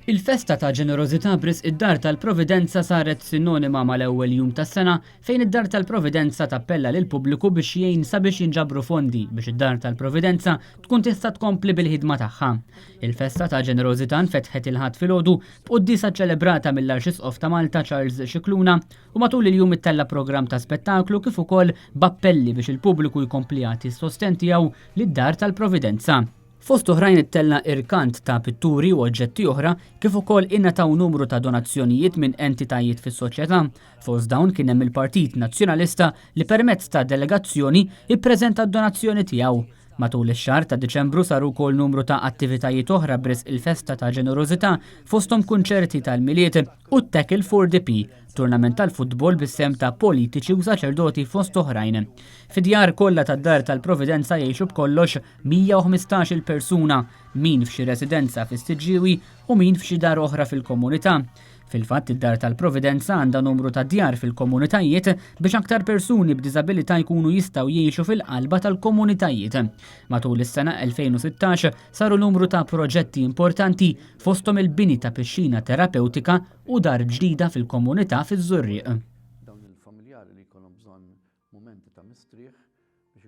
Il-festa ta' ġenerożità b'risq id-Dar tal-Providenza saret sinonima mal-ewwel jum tas-sena fejn id-Dar tal-Providenza tappella lill-pubbliku biex jgħin sabiex jinġabru fondi biex id-Dar tal-Providenza tkun tista' tkompli bil-ħidma tagħha. Il-festa ta' ġenerożità nfetħet il-Ħadd filgħodu b'quddiesa ċċelebrata mill-Arċisqof ta' Malta Charles Scicluna u matul il-jum ittella' programm ta' spettaklu kif ukoll b'appelli biex il-pubbliku jkompli jagħti s-sostenn tiegħu lid-Dar tal-Providenza. Fost oħrajn ittella' irkant ta' pitturi u oġġetti oħra kif ukoll ingħataw numru ta' donazzjonijiet minn entitajiet fis-soċjetà. Fost dawn kien hemm il-Partit Nazzjonalista li permezz ta' delegazzjoni ippreżenta d-donazzjoni tiegħu. Matul ix-xahar ta' Diċembru saru wkoll numru ta' attivitajiet oħra b'risq il-festa ta' ġenerożità fosthom kunċerti tal-Milied u t-Tackle for the P, turnament tal-futbol bis-sehem ta' politiċi u saċerdoti fost oħrajn. Fid-djar kollha tad-Dar tal-Providenza jgħixu b'kollox 115-il persuna, min f'xi residenza fis-Siġġiewi u min f'xi dar oħra fil-komunità. Fil-fatt, id-Dar tal-Providenza għandha numru ta' djar fil-komunitajiet biex aktar persuni b'diżabilità jkunu jistgħu jgħixu fil-qalba tal-komunitajiet. Matul is-sena 2016 saru numru ta' proġetti importanti fosthom il-bini ta' pixxina terapewtika u dar ġdida fil-komunità fiż-Żurrieq. Dawn il-familjari li jkollhom bżonn mumenti ta' mistrieħ.